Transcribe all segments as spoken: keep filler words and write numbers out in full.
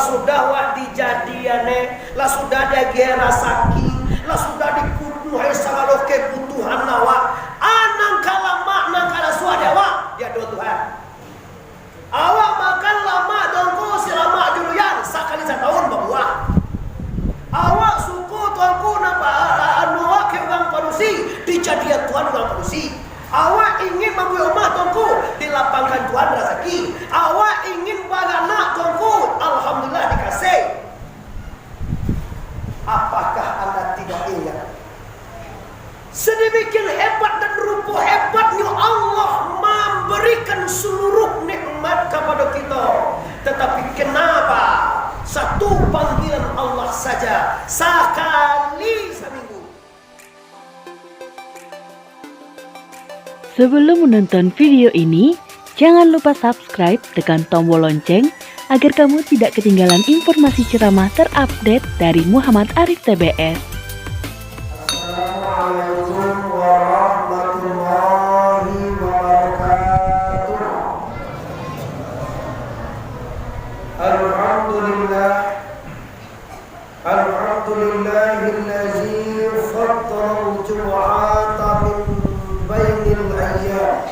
Sudah wak dijadian, eh, lah sudah diagiah rasaki, lah sudah dipunuhi sagalo kebutuhan awak. Ah, nan ka lamak, nan ka rasuah di awak, di adoh Tuhan. Awak makan lamak tu ngku, si lamak julian, sakali satahun babuah. Awak suko tu ngku, nan ba-, anu awak ka urang padusi, dijadian Tuhan urang padusi. Awak ingin mambuek rumah tu ngku, dilapangkan Tuhan rasaki. Awak ingin baranak tu ngku, alhamdulillah dikasih. Apakah Anda tidak ingat? Sedemikian hebat dan rupa hebatnya Allah memberikan seluruh nikmat kepada kita. Tetapi kenapa satu panggilan Allah saja sakali saminggu? Sebelum menonton video ini, jangan lupa subscribe, tekan tombol lonceng, agar kamu tidak ketinggalan informasi ceramah terupdate dari Muhammad Arif T B S. Assalamualaikum warahmatullahi wabarakatuh. Alhamdulillah. Alhamdulillahilladzi faddalal jumu'ata min bainil ayyam.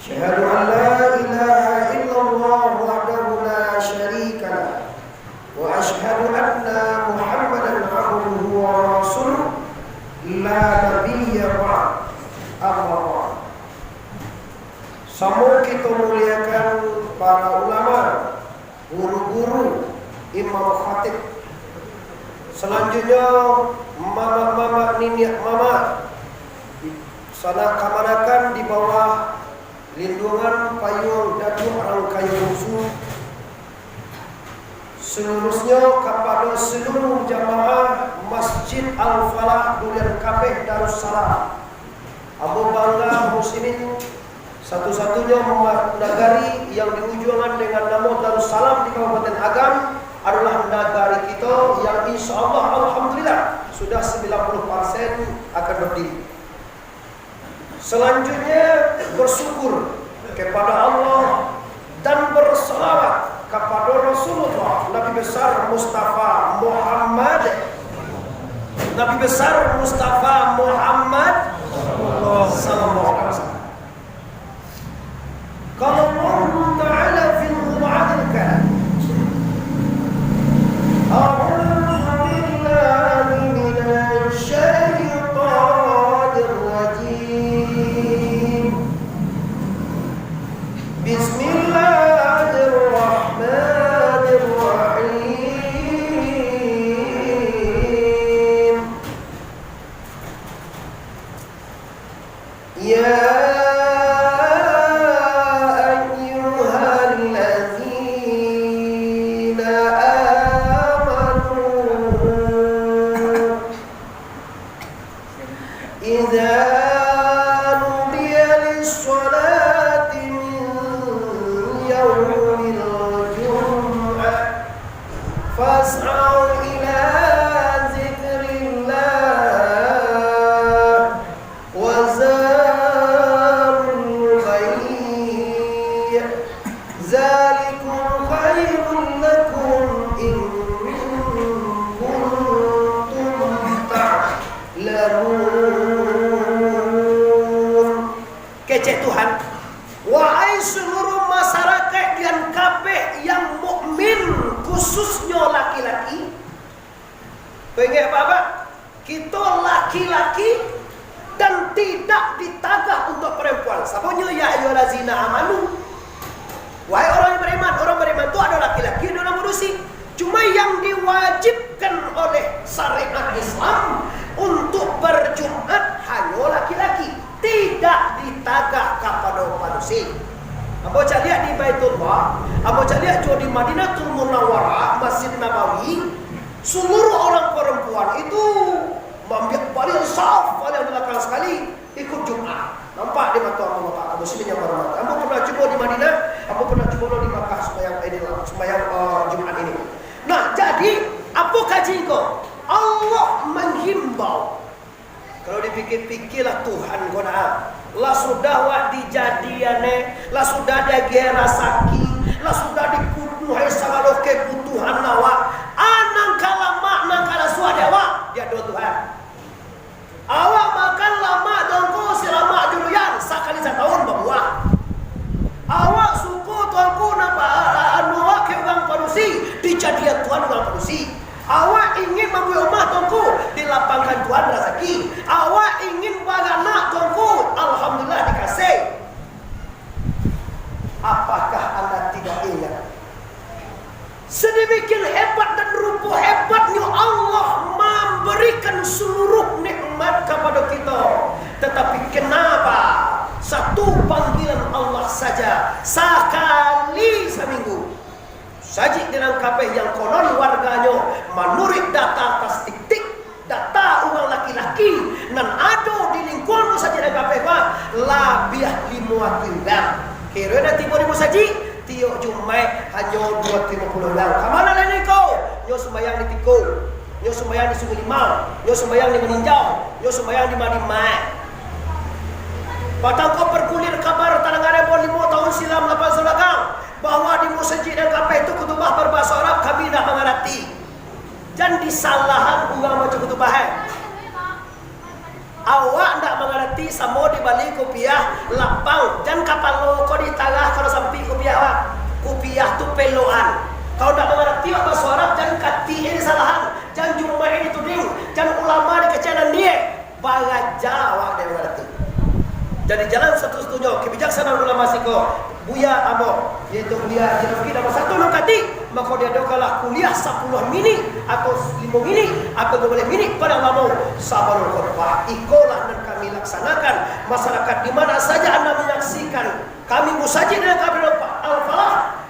Asyhadu an la ilaha illallah wahdahu la syarika lah. Wa asyhadu anna Muhammadan abduhu wa rasuluh, la nabiyya ba'd. Amma ba'd. Samo kito muliakan para ulama, guru-guru, imam khatib. Salanjuiknyo, mamak-mamak, niniak mamak, sanak kamanakan di bawah lindungan payuang Datuak Rangkaian Rusuh. Saluruhnyo kapado saluruh jamaah Masjid Al-Falah Durian Kapeh Darussalam. Ambo bangga muslimin, satu-satunyo ma-, nagari yang diujuangan dengan namo Darussalam di Kabupaten Agam adalah nagari kito yang insya Allah, alhamdulillah, sudah sembilan puluh persen akan berdiri. Salanjuiknyo, bersyukur kepada Allah dan bersalawat kapada Rasulullah Nabi Besar Mustafa Muhammad, Nabi Besar Mustafa Muhammad sallallahu alaihi wasallam. Qala Allahu ta'ala fil Qur'anil Karim, a'udzu billahi minasy syaithanir rajim. Bismillahirrahmanirrahim. يا أيها الذين آمنوا إذا نودي للصلاة من يوم الجمعة فاسعوا إلى ذكر الله وذروا البيع ذلكم خير لكم إن كنتم تعلمون. Kecek Tuhan, wahai saluruh masarakaik nan kapeh yang mukmin, khususnyo laki-laki. Kau ingat apa-apa? Kito laki-laki dan tidak ditagah untuk perempuan. Sabanyo, ya ayyuhallazina amanu. Wahai orang yang beriman, orang beriman tu ado laki-laki, ado urang padusi. Cuma yang diwajibkan oleh syariat Islam untuk berjumat hanyo laki-laki, tidak ditagah kapado padusi. Ambo caliak di Baitullah, ambo caliak juo di Madinatul Munawwarah, Masjid Nabawi, saluruh orang perempuan itu maambiak paliang saf, paliang balakang sakali, ikut Jumat. Nampak di mato ambo, Bapak, kaum muslimin yang berhormat. Ambo pernah cubo di Madinah, ambo pernah cubo lo di Makkah, sumbayang, eh, di, sumbayang, eh, Jumat ini. Nah, jadi, apo kaji ko? Allah menghimbau. Kalau dipikir-pikirlah Tuhan ko nah, lah sudah wak dijadian, eh, lah sudah diagiah rasaki, lah sudah dipunuhi sagalo kebutuhan awak. Anang ka lamak, nan ka rasuah di awak, di adok Tuhan. Awak makan lamak Tuangku, si lamak durian, sakali satahun babuah. Awak suko Tuangku, nampak anu awak ka urang padusi, dijadian Tuhan urang padusi. Awak ingin mambuek rumah Tuangku, dilapangkan Tuhan rasaki. Awak ingin baranak Tuangku, alhamdulillah dikasih. Apakah anda tidak ingat? Sedemikian hebat dan rupo hebatnyo Allah mambarikan saluruh nikmat kapada kito. Tatapi kenapa satu panggilan Allah saja sakali saminggu? Sajik di nan kapeh yang konon warganyo manuruik data tastiktik, data urang laki-laki nan ado di lingkuang musajik nan kapeh, Pak, labiah limo ratuih urang. Kiro nan tibo di musajik, tiok Jumaik hanyo duo ratuih limo puluah urang. Ka ma nan lain ko? Nyo sumbayang di Tiko, nyo sumbayang di Sungai Limau, nyo sumbayang di Maninjau, nyo sumbayang di Madimah. Patang ko pergulir kabar tadanga dek ambo limo tahun silam, lapan tahun balakang, bahwa di musajik nan kapeh tu kutubah barbahaso Arab, kami indak mangarati. Jan disalahan urang baco kutubah, eh. Awak ndak mangarati samo dibali kupiah lapang, jan kapalo ko ditarah, kalau sampik kupiah awak. Kupiah tu pelokan. Kalau ndak mangarati awak baso Arab, jan katik e disalahan, jan Jumaik e dituding, jan ulama dikecek nan diek. Baraja awak dek mangarati. Jadi jalan satu-satunyo kebijaksanaan ulama siko, Buya ambo, yaitu Buya Haji Rafiki, nomor satu nan katik, mako diadokanlah kuliah sapuluah minik, atau limo minik, atau duo baleh minik, paling lamo sabalun khutbah. Ikolah nan kami laksanakan, masyarakat di mana saja anda manyaksikan kami musajik nan kami Al-Falah,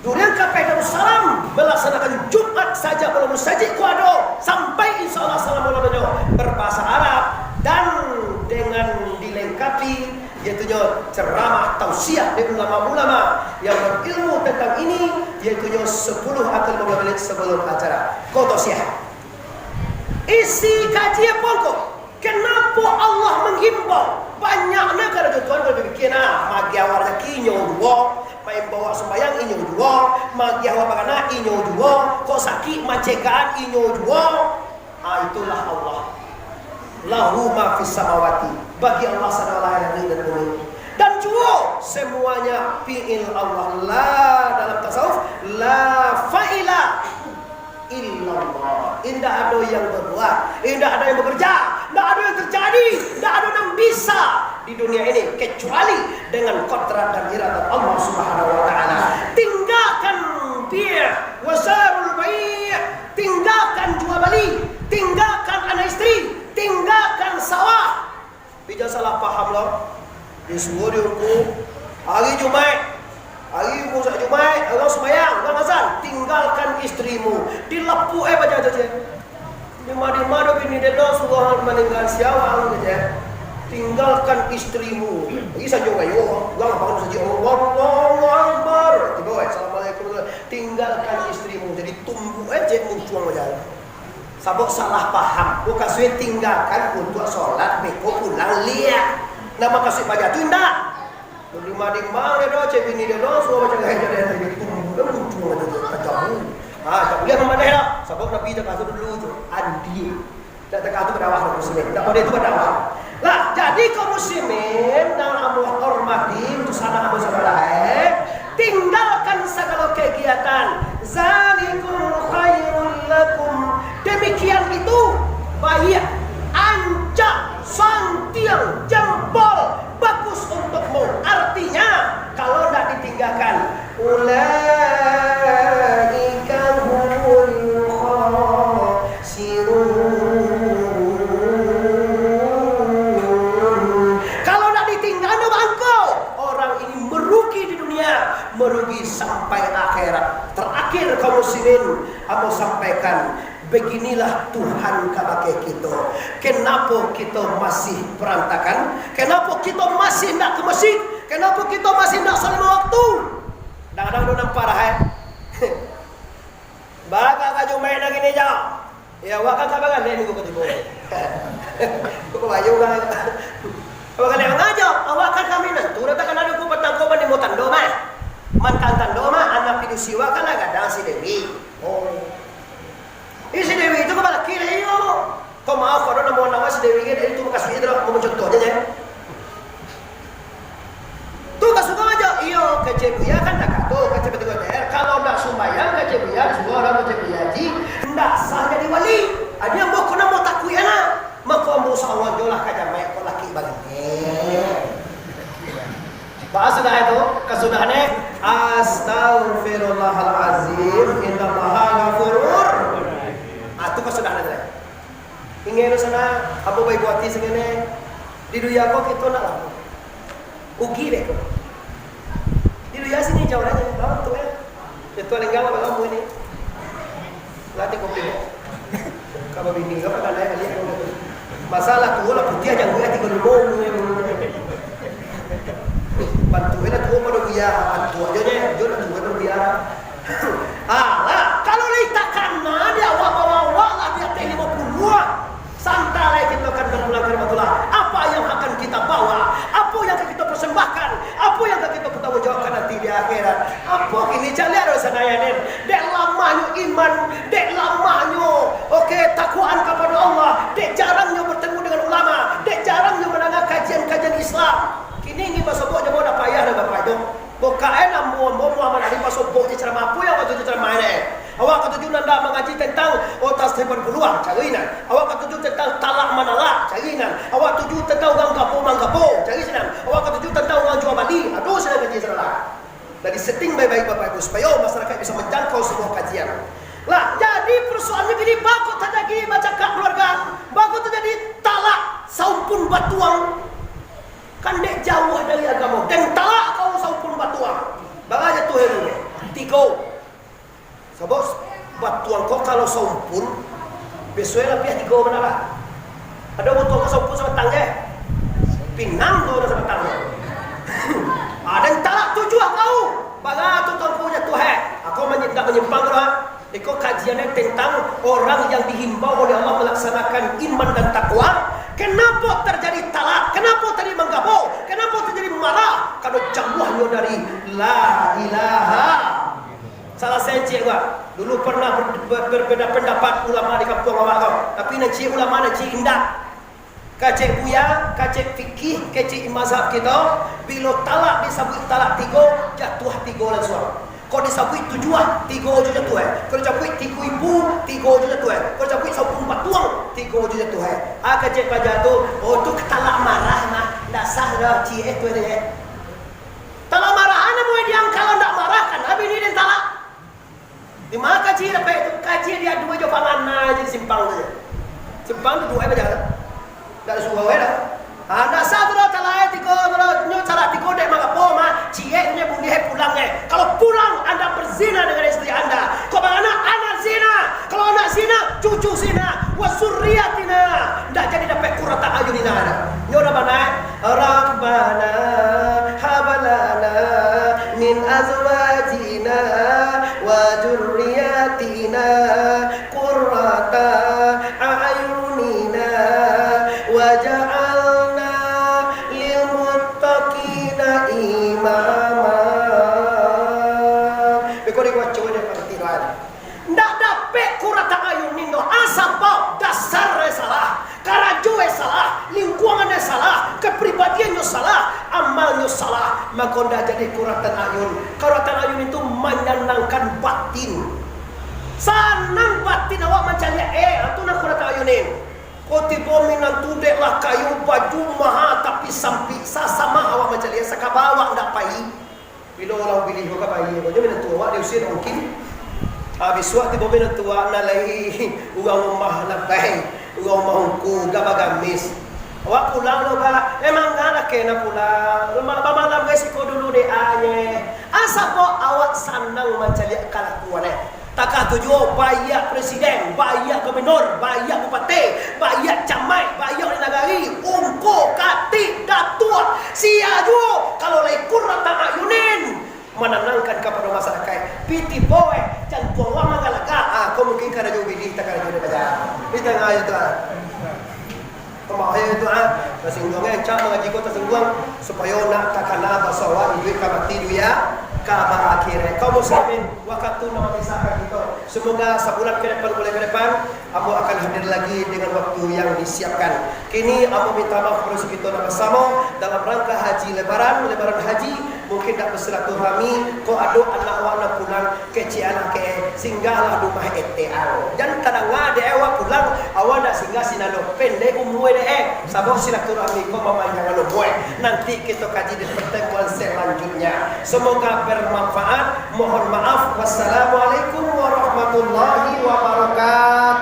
Durian Kapeh Darussalam melaksanakan Jumat saja, kalau musajik ko ado, sampai insya Allah salamo-lamonyo, berbahasa Arab dan dengan dilengkapi, yaitunyo ceramah tausiah dari ulama-ulama yang berilmu tentang ini, yaitunyo sepuluh atau lima belas menit sebelum acara. Ko tausiah. Isi kaji apo ko? Kenapo Allah manghimbau? Banyak na karajo Tuhan kalau dipikia, nah, magiah awak razaki inyo juo, maimbau awak sumbayang inyo juo, magiah awak baranak inyo juo, kok sakik mancekaan inyo juo. Ah, itulah Allah. Lahu ma fis samawati, bagi Allah sadonyo lah langik dan bumi. Dan juo semuanya fi'il Allah. La dalam tasawuf, la fa'ila illallah. Indak ado yang berbuat, indak ado yang bekerja, indak ado yang terjadi, indak ado yang bisa di dunia ini kecuali dengan kodrat dan iradat Allah Subhanahu wa Ta'ala. Tinggalkan bai', wa zarul bai', tinggalkan jual bali, tinggalkan anak isteri, tinggalkan sawah. Tapi jan salah paham lo. Di subuah di ungku, hari Jumaik, hari Jumaik, urang sumbayang, urang azan, tinggalkan istrimu. Dilapuak e paja tu, cek. Dima-dima do bini den do suruah maninggaan siawang, cek. Tinggalkan istrimu. Lagi sanjo rayo, urang bangun sajak, Allahu Akbar. Tibo, eh, Assalamualaikum. Tinggalkan istrimu. Jadi tumbuak e, cek, muncuang paja. Sabab salah paham, mukasuik tinggakan untuak solat, beko pulang liak. Nan mukasuik paja tu indak. Dima-dima dia doh, cek bini dia doh, suruh macam lain jadi, jadi tumbuh, dia muncul aja tu, tajam. Ah, tak boleh mamadai lah. Sabab Nabi takah tu dulu tu, adil. Tak takah tu berdakwah, muslimin. Tak boleh tu berdakwah. Lah, jadi kaum muslimin nan ambo hormati, untuak sanak ambo sabalah, eh, tinggalkan sagalo kegiatan. Zalikum khairul lakum. Demikian itu baik, ancak, santiang, jempol, bagus untukmu. Artinya, kalau ndak ditinggalkan, ulaika humul khasirun. Kalau ndak ditinggalkan, bangko. Orang ini merugi di dunia, merugi sampai akhirat. Terakhir, kaum muslimin, ambo sampaikan, beginilah Tuhan kabake kito. Kenapo kito masih berantakan? Kenapo kito masih ndak ka masjid? Kenapo kito masih ndak salat lima waktu? Kadang-kadang ado nan parah, eh. Bagak ka Jumaik nan kini, Jo. Yo, awak kan ka bagandek minggu katigo. Kok bayo urang. Awak kan mangaja, awak kan kami nan tu, datang kan ado ku patang ko bani mo tando mah. Mantang tando mah, anak pi Siwa kan lah gadang si Dewi. Oh. Ih, si Dewi tu ka balaki lah, iyo. Kau maaf, kau ado namo-namo si Dewi kan, dari tu makasuik tu lah, mau contoh aja, ya. Tu ka surau aja, iyo, kecek Buya kan tak kato, kecek Betul Kotor. Kalau nak sumbayang, kecek Buya, disuruh orang kecek Buya Haji, ndak sah jadi wali. Ado yang boko namo takuik anak. Mako, ambo sawa jo lah ka jamaik ko laki bagini. Ba sudah itu, kasudahan eh, Astaghfirullahalazim, innallaha ghafurur. Ah, tu kasudahan itu. Ingin sana, ambo baik hati sangene. Di dunia ko kito nak lamo. Ugi beko. Di dunia sini jauh aja, tahu tu ya. Itu lenggang apa kamu ini? Latih kopi. Kalau bini kau kan naik balik. Masalah tu lah putih aja gue tiga ribu. Bantu lah tu pada dia, bantu aja deh, dia lah tu pada dia. Alah, kalau lai takana di awak bawa-awak lah di ateh lima puluh ah. Santai lai kito akan bapulang ka rahmatullah. Apa yang akan kita bawa? Apa yang akan kita persembahkan? Apa yang akan kita pertanggungjawabkan nanti di akhirat? Apa kini caliak doh sanaya den? Dek lamahnyo iman, dek lamahnyo, oke, takwaan kapada Allah, dek jarangnyo bertemu dengan ulama, dek jarangnyo mandanga kajian-kajian Islam. Kini ingin basobok jamaah dah payah dah bapak itu. Bukain ambo, ambo Muhammad Ali basobok je ceramah. Apa yang kau tuju ceramah ni? Awak katuju nan dah mangaji tentang otak Stephen Puluah, cari nan. Awak katuju tentang talak manalak, cari nan. Awak tuju tentang urang gabo manggabo, cari sinan. Awak katuju tentang urang jual bali, ado sinan kaji sinan lah. Jadi setting baik-baik Bapak Ibu, supaya masyarakat bisa manjangkau sebuah kajian. Lah, jadi persoalannyo gini, bako tajadi bacakak keluarga, bako tajadi talak saumpun batuang, kan dek jauah dari agamo, den talak kau saumpun batuang, bara jatuah ilmu, tigo. Sabab batuang ko kalau saumpun, biasonyo labiah tigo bana lah. Ado batuang ko saumpun sabatang je. Pinang tu sabatang. Ado nan talak tujuah kau. Bara tu tuangku jatuah eh. Aku manyi-, tak manyimpang tu lah. Iko kajiannya tentang orang yang dihimbau oleh Allah melaksanakan iman dan takwa. Kenapa terjadi talak? Kenapa terjadi manggabo? Kenapa terjadi marah? Karena jauahnyo dari la ilaha. Salasai ciek awak. Dulu pernah ber-, ber-, berbeda pendapat ulama di kampuang awak ko. Tapi nan ciek ulama, nan ciek indak. Kecek buya, kecek fikih, kecek mazhab kito, bilo talak disabuik talak tigo, jatuah tigo lansuang. Kok disabuik tujuah, tigo jo jatuah. Kok disabuik tigo ibu, tigo jo jatuah. Kok disabuik saupun batuang, tigo jo jatuah. Ah, kecek paja tu, oh tu talak marah mah, ndak sah doh, ciek tu je. Talak marah, anak murid yang kalau ndak marah kan, abih ni den talak. Di ma kaji dapek tu? Kaji di adua jo pangan na je simpang tu je. Simpang tu duo ai bajalan. Ndak ada surau ai dah. Ha, ndak sah tu dah, talai tigo tu dah. Nyo talai tigo dek mangapo mah? Ciek nyo buliah pulang eh. Kalau pulang anda berzina dengan istri anda. Kok bangana anak zina? Kalau anak zina, cucu zina. Wa zurriyatina. Ndak jadi dapek qurrata ayunina dah. Nyo dah bana eh. Rabbana hablana min azwajina wa dzurriyyatina qurrata a'yunina waj'alna lil muttaqina imama. Beko dibaco dek panitia doa. Ndak dapek qurrata ayunin doh, sabab dasarnyo salah, karajonyo salah, lingkuangannyo salah, kepribadiannyo salah, amalnyo salah, mako ndak jadi qurratan ayun. Qurratan ayun itu manyanangkan batin. Sanang batin awak mancaliak, eh, itu nan qurratan ayunin. Ko tibo minantu dek lah kayo, baju maha tapi sampik, sasama awak mancaliak, sakaba awak ndak pai. Bilo urang pilih ko ka pai, ko nyo minantu awak diusia ndak mungkin. Ah, bisuak tibo minantu awak nan lai urang rumah labai, urang rumah ungku, gabah gamis. Awak pulang lo, Pak. Emang ndak lah kena pulang. Rumah bamalam gai siko dulu dek anye. Asa ko awak sanang mancaliak kalakuan eh. Takah tu juo, baiak presiden, baiak gubernur, baiak bupati, baiak camaik, baiak ulih nagari, ungku, katik, datuak, sia juo, kalau lai qurrata ayunin, mananangkan kapado masarakaik. Piti boeh, jantuang wak manggalagak, ah, ko mungkin karajo bilih, takarajo dek paja. Di tangah itu, ah. Pamaham itu, ah. Tasingguang, eh, cak mangaji ko tasingguang, supayo nak takana baso awak iduik ka mati dunia. Kabar akhir, kaum muslimin, wakatu nan baisakan kito. Semoga sabulan ke depan, bulan ke depan, ambo akan hadir lagi dengan waktu yang disiapkan. Kini ambo minta maaf kepada kito nan basamo dalam rangka haji lebaran, lebaran haji, mungkin dak bersilaturahmi, kok ado anak awak nan pulang, kecek anak ke, singgahlah di rumah etek ang. Jan tadanga dek awak pulang, awak dak singgah sinan doh, pendek umua dek, sabab silaturahmi ko mamanjang umua. Nanti kito kaji di pertemuan selanjutnya. Semoga bermanfaat. Mohon maaf. Wassalamualaikum warahmatullahi wabarakatuh.